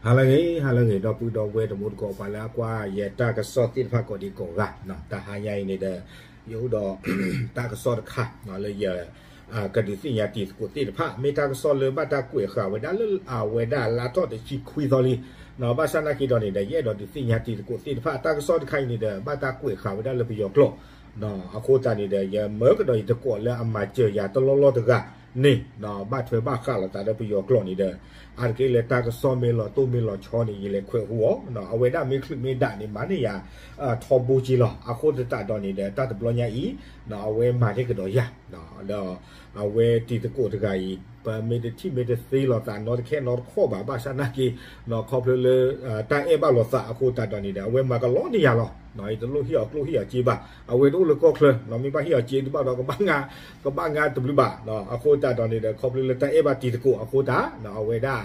ဟါလၢအဂ့ၤ ဟါလၢအဂ့ၤ ဒီပုၢ်ဒီဝဲၢ်တံၤသကိး ပှၤလၢအကွၢ်ယတၢ်ကစီၣ်သ့ၣ်တဖၣ်ကိးဒံးကိးဂၤ, တဟါညါအံၤန့ၣ်ဒီး ယအိၣ်ဒီး တၢ်ကစီၣ်တခါ လၢယ ကဒုးသ့ၣ်ညါတံၤသကိးသ့ၣ်တဖၣ် မ့ၢ်တၢ်ကစီၣ်လၢဘၣ်တၢ်ကွဲးဃာ်ဝဲဒၣ်လၢအဝဲဒၣ်လါထီၣ်တဆံခွံသီလံ. ဘၣ်ဆၣ်နာ်က့ဒီးန့ၣ်ဒီး ယအဲၣ်ဒိးဒုးသ့ၣ်ညါတံၤသကိးသ့ၣ်တဖၣ် တၢ်ကစီၣ်တခါအံၤန့ၣ်ဒီး ဘၣ်တၢ်ကွဲးဃာ်ဝဲဒၣ်လၢပယီၤကျိာ် အဃိသတးန့ၣ်ဒီး ယမၢကဒီးယသကိးလၢအမၤစၢၤယၤတလီၢ်လီၢ်တဂၤန့ၣ် ဘၣ်ထွဲဘၣ်ဃးလိာ်သးဒီးပယီၤကျိာ်န့ၣ်ဒီး အါတက့ၢ်လၢတၢ်ကစီၣ်မ့ၢ်လီၤတိၢ်မ့ၢ်လီၤဆီန့ၣ် ယလဲၤခွဲးဟူအီၤ, အဝဲဒၣ်မ့ၢ်ချုးမ့ၢ်ဒးန့ၣ် မၤန့ၢ်ယၤထီဘိက့လီၤ. အဃိသတးဒီးန့ၣ်ဒီး တၢ်တဘျီညါအံၤ အဝဲမၤန့ၢ်ကဒီးယၤ ဒီးအဝဲတံၤသကိးတဂၤအံၤ ပမ့ၢ်တထံၣ်မ့ၢ်တသ့လိာ်သးနီတခဲနီတခီၣ်ဘၣ် ဘၣ်ဆၣ်နာ်က့ ခီဖျိလၢ တၢ်အဲၣ်ဘၣ်လိာ်သးအဃိသတးဒီးန့ၣ်ဒီး အဝဲမၤကလီန့ၢ်ယၤလီၤ. ယတလိၣ်ဟ့ၣ်အီၤကျိၣ်ဟ့ၣ်အီၤစ့ဘၣ် အဝဲတအိၣ်လၢကီၢ်ချၢ မ့ၢ်ဘၣ်ဟ့ၣ်အီၤစ့တဘၣ်ဒီး ကဘၣ်ငါတဘျုးဘၣ်. အဃိသတးဒီးန့ၣ်ဒီး ခီဖျိလၢတၢ်အဲၣ်ဘၣ်တံၤသကိးအဃိသတး အဝဲဒၣ်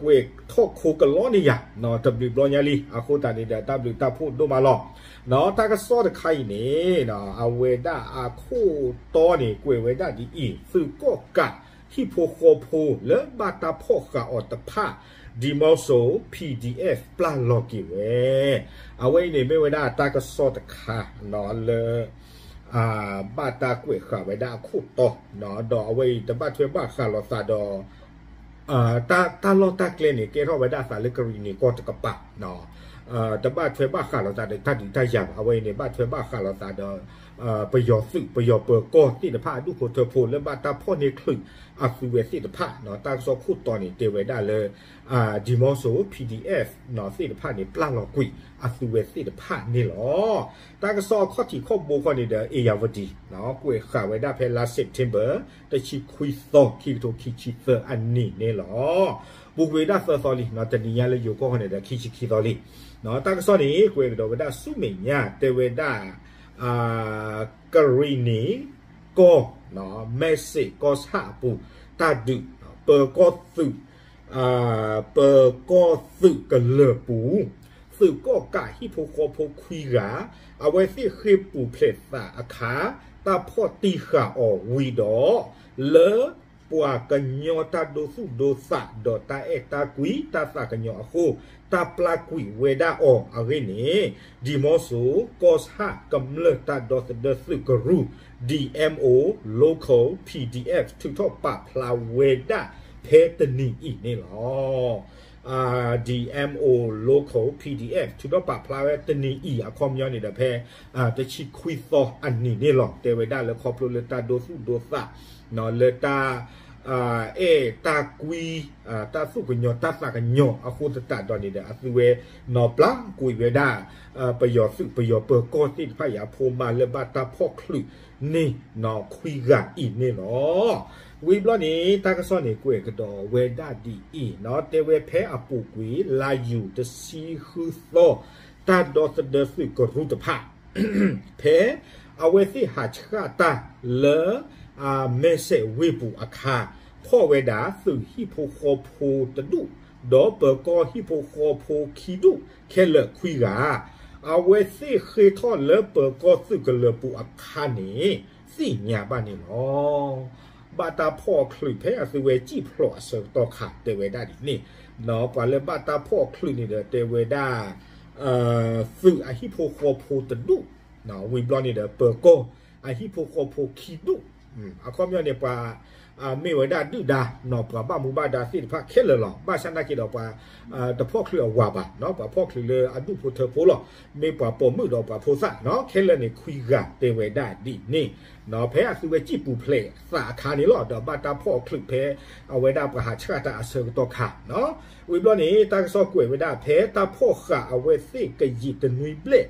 ကွဲးထီၣ်ခိကလီန့ၢ်ယၤ တဘျုးဘျီညါလံ. အဃိသတးန့ၣ်ဒီး တၢ်ဘျုးတၢ်ဖှိၣ်ဒိၣ်မးလီၤ. တၢ်ကစီၣ်တခါအံၤန့ၣ် အဝဲဒၣ်အခိၣ်တီန့ၣ် ကွဲးဝဲဒၣ်ဒ်အံၤ သုးကီၣ်ကးဟံၣ်ဖိဃီဖိလၢဘၣ်တၢ်ဖီၣ်ဃာ်အီၤတဖၣ် Di Mao Tso PDF ပျၢ်လီၤက့ၤဝဲ. အဝဲအံၤန့ၣ် မ့ၢ်ဝဲဒၣ်တၢ်ကစီၣ်တခါ လၢ ဘၣ်တၢ်ကွဲးဃာ်ဝဲဒၣ်အခိၣ်တီ ဒီးအဝဲအံၤတဘၣ်ထွဲဘၣ်ဃးလိာ်သးဒီး တၢ်လီၢ်တၢ်ကျဲန့ၣ် ကဲထီၣ်ဝဲဒၣ်အသးလၢကရံၣ်နံၤကီၢ်တကပၤ တဘၣ်ထွဲဘၣ်ဃးလိာ်သးဒီးတၢ်ဒုးတၢ်ယၤဘၣ်. အဝဲအံၤန့ၣ် ဘၣ်ထွဲဘၣ်ဃးလိာ်သးဒီး ပယီၤသုး ပယီၤပၢၤကီၢ်သ့ၣ်တဖၣ် အဒူၣ်ဖိထၢဖိလၢဘၣ်တၢ်ဖီၣ်န့ၢ်ချုးအသုဝဲသ့ၣ်တဖၣ် တၢ်ကစီၣ်ခိၣ်တီန့ၣ် တဲဝဲဒၣ်လၢ Di Mao Tso PDF သ့ၣ်တဖၣ်န့ၣ် ပျၢ်လီၤကွံာ်အသုဝဲသ့ၣ်တဖၣ်န့ၣ်လီၤ. တၢ်ကစီၣ်အခီၣ်ထံးခီၣ်ဘိခီန့ၣ်ဒီး အ့ၣ်ယၣ်ဝတံၤ ကွဲးဃာ်ဝဲဒၣ်ဖဲလါ September တဆံခွံသီ ခံကထိခံဆံသၢအနံၤန့ၣ်လီၤ. ပူၤကွံာ်ဝဲဒၣ်သၢသီလံ တနံၤညါလၢယိၤကီၢ်ခီန့ၣ်ဒီး ခံဆံခံသီလံ. တၢ်ကစီၣ်န့ၣ် ကွဲးကဒီးဝဲဒၣ်ဆူမဲာ်ညါ တဲဝဲဒၣ် ကရံၣ်နံၤကီၢ် မဲစ့ၣ်ကီၢ်ဆၣ်အပူၤ တၢ်ဒုး ပၢၤကီၢ်သုး ပၢၤကီၢ်သုးကလၢၤပူၤ သုးကီၣ်ကးဟံၣ်ဖိဃီဖိခွံဂၤ အဝဲသ့ၣ်ဃ့ၢ်ပူၤဖျဲးသးအခါ တၢ်ဖီၣ်တံၢ်ဃာ်အီၤဝံၤဒီး လၢပှၤကညီတၢ်ဒိသူၣ်ဒိသး ဒီးတၢ်အဲၣ်တၢ်ကွံ တၢ်သးကညီၤအဃိ တၢ်ပျၢ်ကွံာ်ဝဲဒၣ်အီၤအဂ့ၢ်န့ၣ် Di Mao Tso ကီၢ်ဆၣ်ကမျၢၢ်တၢ်ဒီသဒၢသုးကရူၢ် D M O Local P D F ထုးထီၣ်ပာ်ဖျါဝဲဒၣ်ဖဲတနံၤအံၤန့ၣ်လီၤ. D M O Local P D F ထုးထီၣ်ပာ်ဖျါဝဲတနံၤအံၤ အခီပညီန့ၣ်ဒီး ဖဲ တဆံခွံသီအနံၤန့ၣ်လီၤ. တဲဝဲဒၣ်လၢခီဖျိလၢတၢ်ဒိသူၣ်ဒိသး လၢတၢ် အဲၣ်တၢ်ကွံ တၢ်သူၣ်ကညီၤတၢ်သးကညီၤအဃိသတးဒီးန့ၣ်ဒီး အသုဝဲ ပျၢ်ကွံာ်ဝဲဒၣ် ပယီၤသုး ပယီၤပၢၤကီၢ်သ့ၣ်တဖၣ်အံၤအဖိမါလၢဘၣ်တၢ်ဖီၣ်ချုးန့ၢ် ခွံဂၤအံၤန့ၣ်လီၤ. ဝံၤဘျီန့ၣ် တၢ်ကစီၣ်န့ၣ် ကွဲးကဒီးဝဲဒၣ်ဒ်အံၤ တဲဝဲဖဲအပူၤကွံာ် လါယူၤတဆံဃုသီ တၢ်ဒီသဒၢသုးကရူၢ်တဖၣ် ဖဲအဝဲသ့ၣ်ဟးဆှၣ်တၢ်လၢ မဲစဲးဝ့ၢ်ပူၤအခါ ဖီၣ်ဝဲဒၣ်သုးဟံၣ်ဖိဃီဖိတဒူၣ် ဒီးပၢၤကီၢ်ဟံၣ်ဖိဃီဖိခံဒူၣ်ခဲလၢာ်ခွံဂၤ အဝဲသ့ၣ်ဃ့ထီၣ်လၢပၢၤကီၢ်သုးကလၢၤပူၤအခါန့ၣ် သ့ၣ်ညါဘၣ်န့ၣ်လီၤ. ဘၣ်တၢ်ဖီၣ်အချုးဖဲအသုဝဲစံၣ်ဖျိးအဆၢကတီၢ်ခါ တဲဝဲဒၣ်ဒ်န့ၣ် ပှၤလၢဘၣ်တၢ်ဖီၣ်အချုးန့ၣ်ဒီး တဲဝဲဒၣ် သုးအဟံၣ်ဖိဃီဖိတဒူၣ် ဝံၤဘျီန့ၣ်ဒီး ပၢၤကီၢ်အဟံၣ်ဖိဃီဖိခံဒူၣ် အခီပညီန့ၣ် ပှၤ မ့ၢ်ဝဲဒၣ်ဒုၣ်ဒါ ပှၤဘၣ်မူဘၣ်ဒါသ့ၣ်တဖၣ်ခဲလၢာ်လီၤ. ဘၣ်ဆၣ်နာ်က့ဒီးပှၤ တဖီၣ်ချုးအဝၤဘၣ် ပှၤဖီၣ်ချုးလၢအဒူၣ်ဖိထၢဖိလီၤ. မ့ၢ်ပှၤပိာ်မုၣ်ဒီးပှၤဖိသၣ် ခဲလၢာ်န့ၣ်ခွံဂၤတဲဝဲဒၣ်ဒ်န့ၣ် ဖဲအသုဝဲစံၣ်ပူၤဖျဲးသးအခါန့ၣ်လီၤ. ဒီးဘၣ်တၢ်ဖီၣ်အချုးဖဲအဝဲဒၣ်ပှၤဟးဆှၣ်တၢ်အဆၢကတီၢ်ခါ ဝံၤဘျီန့ၣ် တၢ်ကစီၣ်ကွဲးဝဲဒၣ် ဖဲတၢ်ဖီၣ်ဃာ်အဝဲသ့ၣ်ကယံာ်တနွံဘျဲၣ်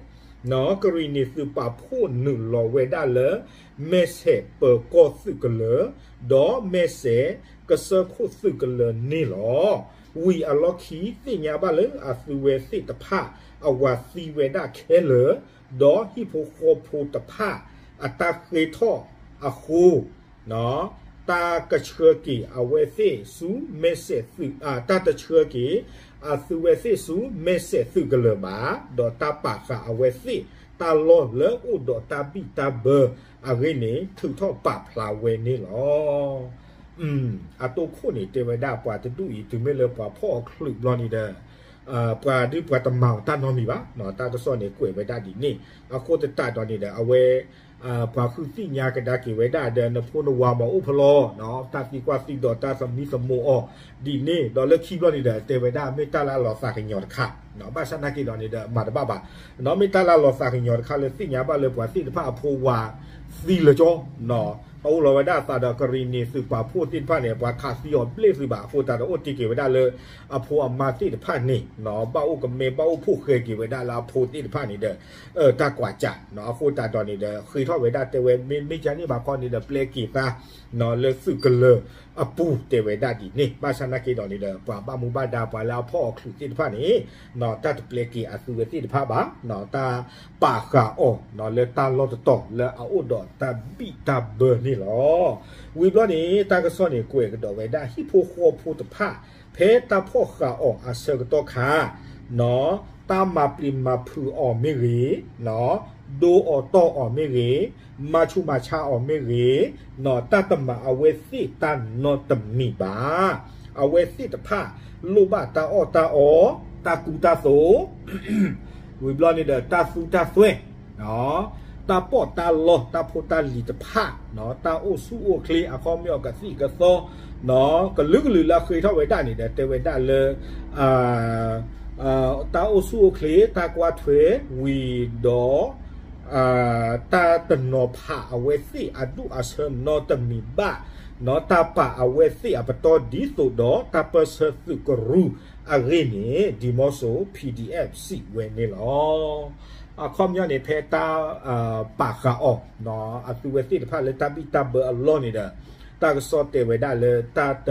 ကရံၣ်နံၤသုးပာ်ဖှိၣ်နုာ်လီၤဝဲဒၣ်လၢ မဲစဲးပၢၤကီၢ်သုးကလၢၤ ဒီးမဲစဲးကစၢၢ်ခိၣ်သုးကလၢၤန့ၣ်လီၤ. ဝံၤအလီၢ်ခံ သ့ၣ်ညါဘၣ်လၢအသုဝဲသ့ၣ်တဖၣ် အဝၤသံဝဲဒၣ်ခဲလၢာ် ဒီးဟံၣ်ဖိဃီဖိတဖၣ် အတၢ်ဃ့ထီၣ်အဃိ တၢ်ကဆှၢက့ၤအဝဲသ့ၣ်ဆူမဲစဲးသုး တၢ်တဆှၢက့ၤ အသုဝဲသ့ၣ်ဆူမဲစဲးသုးကလၢၤဘၣ် ဒီးတၢ်ပာ်ဃာ်အဝဲသ့ၣ် တၢ်လီၢ်လၢအိၣ်ဒီးတၢ်ဘံၣ်တၢ်ဘၢအဂ့ၢ်န့ၣ် ထုးထီၣ်ပာ်ဖျါဝဲန့ၣ်လီၤ. အတိၢ်ခိၣ်န့ၣ် တဲဝဲဒၣ်ပှၤတဒူၣ်အံၤ တုၤမ့ၢ်လၢပှၤဖီၣ်အချုးဘျီန့ၣ်ဒီး ပှၤဒုးပှၤတမၤအီၤတၢ်နီတမံၤဘၣ်, တၢ်ကစီၣ်န့ၣ်ကွဲးဝဲဒၣ်ဒ်န့ၣ်, အဃိသတးဒီးန့ၣ်ဒီး အဝဲ ပှၤဃုသ့ၣ်ညါကဒါက့ၤဝဲဒၣ်ဒီး နဖိနဝၤမၤအိၣ်ဖဲလဲၣ်, တၢ်သံကွၢ်သံဒိး တၢ်သမံသမိးအီၤဒ်န့ၣ်, ဒီးလၢခံဘျီန့ၣ်ဒီး တဲဝဲဒၣ်မ့ၢ်တၢ်လၢအလီၤသးကညီၤတခါ, ဘၣ်ဆၣ်နာ်က့ဒီးန့ၣ်ဒီး မၤတဘၣ်ဘၣ်, မ့ၢ်တၢ်လၢအလီၤသးကညီၤတခါလၢသ့ၣ်ညါဘၣ်လၢပှၤသ့ၣ်တဖၣ်အဖိဝၤသံလၢကၠီ အအိၣ်လီၤဝဲဒၣ်အသးဒီးကရံၣ်နံၤသုးပာ်ဖှိၣ်သ့ၣ်တဖၣ်န့ၣ် ပှၤခးသံအီၤဘျဲၣ်သုးဘၣ်, အဃိသတးဒီးအိၣ်တ့ၢ်က့ၤဝဲဒၣ်လၢ အဖိအမါသ့ၣ်တဖၣ်န့ၣ် ဘၣ်အိၣ်ကမ့ၢ်ဘၣ်အိၣ်ဖှိၣ်ဃဲက့ၤဝဲဒၣ်လၢအဖိသ့ၣ်တဖၣ်န့ၣ်ဒီး တၢ်ကွၢ်စး, အဃိသတးဒီးန့ၣ်ဒီး ဃ့ထီၣ်ဝဲဒၣ်တဲဝဲ မ့မ့ၢ်ကန့ၣ်ဘၣ်ခီန့ၣ်ဒီး ပျဲက့ၤသး လၢသုးကလၢၤအပူၤ တဲဝဲဒၣ်ဒ်န့ၣ်, ဘၣ်ဆၣ်နာ်က့ဒီးန့ၣ်ဒီး ပှၤဘၣ်မူဘၣ်ဒါ ပှၤလၢအဖီၣ်အီၤချုးသ့ၣ်တဖၣ်န့ၣ် တၢ်တပျဲက့ၤအသုဝဲသ့ၣ်တဖၣ်ဘၣ်, တၢ်ပာ်ဃာ်အီၤလၢတၢ်လီၢ်တတီၤလၢအအိၣ်ဒီးတၢ်ဘံၣ်တၢ်ဘၢန့ၣ်လီၤ. ဝံၤဘျီန့ၣ် တၢ်ကစီၣ်န့ၣ် ကွဲးကဒီးဝဲဒၣ် ဟံၣ်ဖိဃီဖိတဖၣ် ဖဲတၢ်ဖီၣ်ဃာ်အီၤအဆၢကတီၢ်ခါ တၢ်မၤပျံၤမၤဖုးအီၤမ့ၢ်ဂ့ၤ, ဒိအီၤတီၢ်အီၤမ့ၢ်ဂ့ၤ, မၤဆူၣ်မၤဆါအီၤမ့ၢ်ဂ့ၤ, တၢ်တမၤအဝဲသ့ၣ်တၢ်နီတမံၤဘၣ်. အဝဲသ့ၣ်တဖၣ် လိၣ်ဘၣ်တၢ်အီၣ်တၢ်အီ, တၢ်ကူတၢ်သိး ဝံၤဘျီန့ၣ်ဒီး တၢ်သူတၢ်သွဲၣ်, တၢ်ပီးတၢ်လီ တၢ်ဖိတၢ်လံၤတဖၣ်, တၢ်အိၣ်ဆူၣ်အိၣ်ချ့ အခီပညီကသံၣ်ကသီ ကလုာ်ကလုာ်လၢအဃ့ထီၣ်ဝဲဒၣ်န့ၣ်ဒီး တဲဝဲဒၣ်လၢ တၢ်အိၣ်ဆူၣ်အိၣ်ချ့ တၢ်ကွၢ်ထွဲဝံၤဒီး တၢ်တနီၤဖးအဝဲသ့ၣ်အဒူၣ်အဆၢနီတမံၤဘၣ်, တၢ်ပာ်အဝဲသ့ၣ်အပတီၢ်ဒ်သိးဒီး တၢ်ပၢၢ်ဆၢသုးကရူၢ်အဂ့ၢ်န့ၣ် ဒံၣ်မီစိ PDF စံးဝဲန့ၣ်လီၤ. အခီပညီန့ၣ် ဖဲတၢ်ပာ်ဃာ်အီၤ အသုဝဲသ့ၣ်တဖၣ်လၢတၢ်ဘံၣ်တၢ်ဘၢအလီၢ်န့ၣ်ဒီး တၢ်ကစီၣ်တဲဝဲဒၣ်လၢတၢ်တ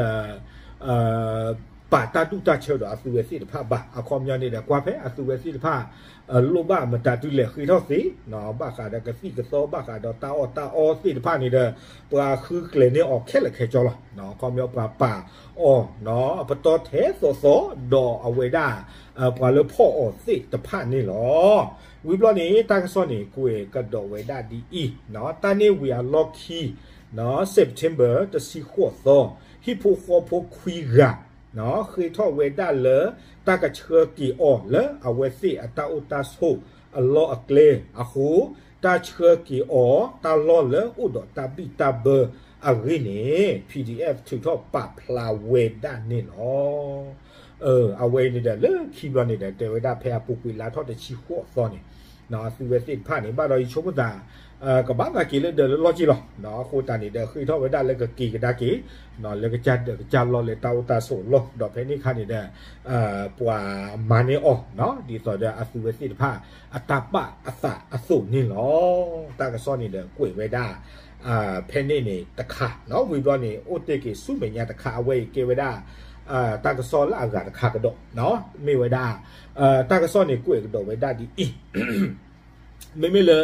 ပာ်တၢ်ဒူၣ်တၢ်ဆၢဒီးအသုဝဲသ့ၣ်တဖၣ်ဘၣ်. အခီပညီန့ၣ်ဒီး ကွၢ်ဖဲအသုဝဲသ့ၣ်တဖၣ် လိၣ်ဘၣ်မတၤတုၤလဲၣ်ဃ့ထီၣ်သ့, ဘၣ်ဃးဒီးကသံၣ်ကသီ ဘၣ်ဃးဒီးတၢ်အီၣ်တၢ်အီသ့ၣ်တဖၣ်န့ၣ်ဒီး ပှၤဃုကျဲၤန့ၢ်အီၤခဲလၢာ်ခဲဆ့လီၤ. အခီပညီပှၤပာ်အီၤ အပတီၢ်ထဲသိးသိး ဒီးအဝဲဒၣ် ပှၤလၢဖီၣ်အီၤသ့ၣ်တဖၣ်န့ၣ်လီၤ. ဝံၤဘျီန့ၣ် တၢ်ကစီၣ်န့ၣ် ကွဲးကဒီးဝဲဒၣ်ဒ်အံၤ, တၢ်န့ၣ်ဝံၤအလီၢ်ခံ September တဆံဃိးသီ, ဟံၣ်ဖိဃီဖိခွံဂၤ ဃ့ထီၣ်ဝဲဒၣ်လၢ တၢ်ကဆှၢက့ၤအီၤလၢအဝဲသ့ၣ်အတၢ်အိၣ်တၢ်ဆိးအလီၢ်အကျဲအဃိ, တၢ်ဆှၢက့ၤအီၤတၢ်လီၢ်လၢအိၣ်ဒီးတၢ်ဘံၣ်တၢ်ဘၢအဂ့ၢ်န့ၣ် PDF ထုးထီၣ်ပာ်ဖျါဝဲဒၣ်န့ၣ်လီၤ. အဝဲန့ၣ်ဒီးလၢခံဘျီန့ၣ်ဒီး တဲဝဲဒၣ်ဖဲအပူၤကွံာ်လါထီၣ်တဆံဃိးသီန့ၣ် အသုဝဲသ့ၣ်တဖၣ်န့ၣ် ဘၣ်ဒီးယဆိကမိၣ်သး ကဘၣ်သးက့ၤလၢဒၢးလၢလီၢ်က့လီၤ. အဃိသတးန့ၣ်ဒီး ဃ့ထီၣ်ဝဲဒၣ်လၢကက့ၤကဒါက့ၤ လၢကစၢ်ဒၢးကစၢ်လီၢ်လၢတၢ်အိၣ်တၢ်ဆိးအလီၢ် ဒီးဖဲန့ၣ်အခါန့ၣ်ဒီး ပှၤမၤန့ၢ်အီၤ ဒ်သိးဒီးအသုဝဲသ့ၣ်တဖၣ် အတၢ်ပာ်အသးအသိးန့ၣ်လီၤ. တၢ်ကစီၣ်န့ၣ်ဒီးကွဲးဝဲဒၣ် ဖဲန့ၣ်န့ၣ်တခါ ဝံၤဘျီန့ၣ် အိၣ်တ့ၢ်က့ၤဆူမဲာ်ညါတခါ အဝဲအံၤကဲဝဲဒၣ် တၢ်ကစီၣ်လၢအဂၤတခါကဒီး မ့ၢ်ဝဲဒၣ် တၢ်ကစီၣ်န့ၣ်ကွဲးကဒီးဝဲဒၣ်ဒ်အံၤ မ့မ့ၢ်လၢ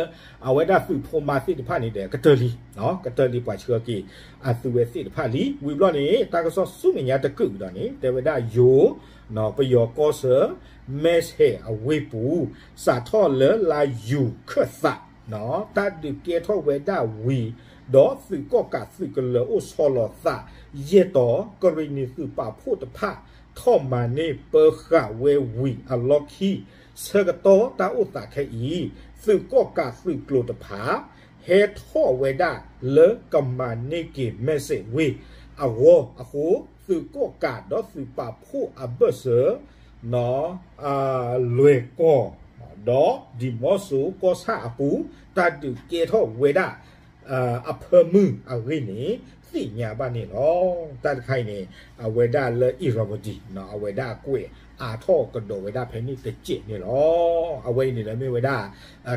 အဝဲဒၣ်သုးဖိမါသ့ၣ်တဖၣ်န့ၣ်ဒီး ကတၢၢ်လံ, ကတၢၢ်လံပှၤဆှၢက့ၤ အသုဝဲသ့ၣ်တဖၣ်လံ. ဝံၤဘျီန့ၣ် တၢ်ကစီၣ်ဆူမဲာ်ညါတကုာ်ကဒီးန့ၣ် တဲဝဲဒၣ်ယိၤ ပယီၤကီၢ်ဆၢ မဲၢ်ဆဲးအဝ့ၢ်ပူၤ စးထီၣ်လၢလါယူၤခၢၣ်သး တၢ်ဒုးကဲထီၣ်ဝဲဒၣ်ဝံၤ ဒီးသုးကီၣ်ကးသုးကလၢၤအိၣ်ဆီလီၤသး ယဲၢ်တီၤ ကရံၣ်နံၤသုးပာ်ဖှိၣ်တဖၣ် ထီၣ်မၤန့ၢ်ပၢဃာ်ဝဲဝံၤအလီၢ်ခံ ဆၢကတီၢ်တၢ်အိၣ်သးခဲအံၤ သုးကီၣ်ကးသုးကျိၤတဖၣ် ဟဲထီၣ်ဝဲဒၣ်လၢကမၤန့ၢ်က့ၤမဲၢ်ဆဲးဝ့ၢ်အဂီၢ်အဃိ သုးကီၣ်ကးဒီးသုးပာ်ဖှိၣ်အဘၢၣ်စၢၤ လွဲၢ်ကီၢ် ဒီးဒံၣ်မီစိကီၢ်ဆၣ်အပူၤ တၢ်ဒုးကဲထီၣ်ဝဲဒၣ် အဖၢမုၢ်အဂ့ၢ်န့ၣ် သ့ၣ်ညါဘၣ်န့ၣ်လီၤ. တၢ်တခါအံၤန့ၣ် အဝဲဒၣ်လၢ Irrawaddy အဝဲဒၣ်ကွဲးအါထီၣ်ကဒီးဝဲဒၣ်ဖဲန့ၣ်တစဲးန့ၣ်လီၤ. အဝဲအံၤန့ၣ်ဒီးမ့ၢ်ဝဲဒၣ်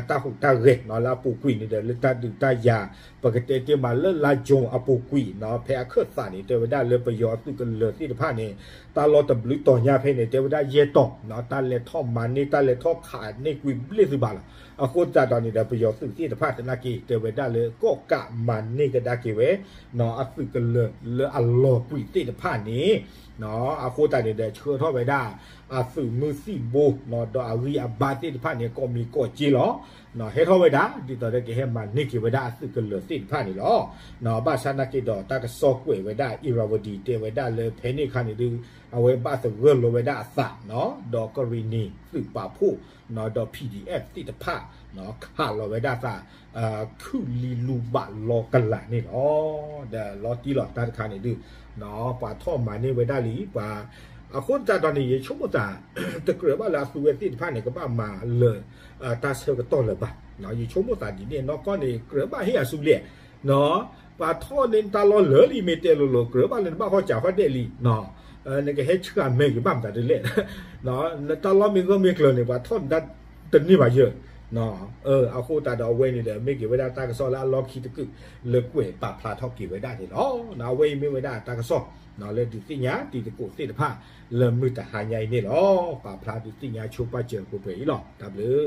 တၢ်ဟူးတၢ်ဂဲၤလၢအပူၤကွံာ်န့ၣ်ဒီး လၢတၢ်ဒုးတၢ်ယၤ ပကတဲတ့ၢ်မးလၢလါယူၤအပူၤကွံာ် ဖဲအခၢၣ်သးန့ၣ် တဲဝဲဒၣ်လၢပယီၤသုးကလၢၤသ့ၣ်တဖၣ်န့ၣ် တၢ်လီၢ်တဘျုးတီၤညါဖဲန့ၣ် တဲဝဲဒၣ်ယဲၢ်တီၤ တၢ်လဲၤထီၣ်မၤန့ၢ် တၢ်လဲၤထီၣ်ခးန့ၢ်ကွံာ်ဘျ့ၣ်သုးဘၣ်လီၤ. အဃိသတးဒီးန့ၣ်ဒီး ပယီၤသုးသ့ၣ်တဖၣ်သနာ်က့ တဲဝဲဒၣ်လၢကီၣ်ကးမၤန့ၢ်ကဒါက့ၤဝဲ အသုးကလၢၤလၢအလီၤကွံာ်သ့ၣ်တဖၣ်န့ၣ် အဃိသတးန့ၣ်ဒီး ဆှၢထီၣ်ဝဲဒၣ် အသုးမုၢ်သံၣ်ဘိ ဒီးအဂံၢ်အဘါသ့ၣ်တဖၣ်န့ၣ် ကိးမံၤကိးကၠ့လီၤ. ဟဲထီၣ်ဝဲဒၣ် ဒ်သိးဒီးကဟဲမၤန့ၢ်က့ၤဝဲဒၣ်အသုးကလၢၤသ့ၣ်တဖၣ်န့ၣ်လီၤ. ဘၣ်ဆၣ်နာ်က့ဒီးတၢ်ကစီၣ်ကွဲးဝဲဒၣ် Irrawaddy တဲဝဲဒၣ်လၢဖဲန့ၣ်အခါန့ၣ်ဒုး အဝဲဘၣ်သဂၢၢ်လီၤဝဲဒၣ်အသး ဒီးကရံၣ်နံၤသုးပာ်ဖှိၣ် ဒီး P D F သ့ၣ်တဖၣ် ခးလီၤဝဲဒၣ်သး ခုၣ်လံလူၤဘၣ်လီၤကလးန့ၣ်လီၤ. ဒီးလီၤတံၢ်လီၤတၢ်တခါန့ၣ်ဒုး ပှၤထီၣ်မၤန့ၢ်ဝဲဒၣ်လံ ပှၤ အဃိသတးဒီးန့ၣ် ယဆိကမိၣ်သး တကြၢးဘၣ်လၢအသုးဝဲသ့ၣ်တဖၣ်န့ၣ် ကဘၣ်မၤလၢ တၢ်ဆၢကတီၢ်လၢၤဘၣ်. ယဆိကမိၣ်သးဒ်န့ၣ် နီၢ်ကီၢ်န့ၣ် ကြၢးဘၣ်ဟ့ၣ်အစုလဲၣ် ပှၤထီၣ်န့ၢ်တၢ်လီၢ်လၢာ်လံ မ့ၢ်တဲလိၤလိၤ ကြၢးဘၣ်လၢနဘၣ်ဟီၣ်စးဟီၣ်ဒဲးလံ နကဟဲဆှၢအမဲာ်က့ၤဘၣ်မတၤဒ်လဲၣ် နတၢ်လီၢ်မ့ၢ်ဂၢၢ်မ့ၢ်ကျၢၤန့ၣ် ပှၤထီၣ်နတၢ်တန့ၢ်ဘၣ်ယၢၢ် အဃိသတးဒီးအဝဲန့ၣ်ဒီး မ့ၢ်က့ၤဝဲဒၣ်တၢ်ကစီၣ်လၢအလီၢ်ခံတကုာ် လၢကွဲးပာ်ဖျါထီၣ်က့ၤဝဲဒၣ်န့ၣ်လီၤ. အဝဲအံၤမ့ၢ်ဝဲဒၣ်တၢ်ကစီၣ် လၢဒုးသ့ၣ်ညါတံၤသကိးသ့ၣ်တဖၣ် လၢမုၢ်တဟါညါအံၤန့ၣ်လီၤ. ပာ်ဖျါဒုးသ့ၣ်ညါဆိပာ်စၢၤပှဲၤပှဲၤအံၤလီၤ. တၢ်ဘျုး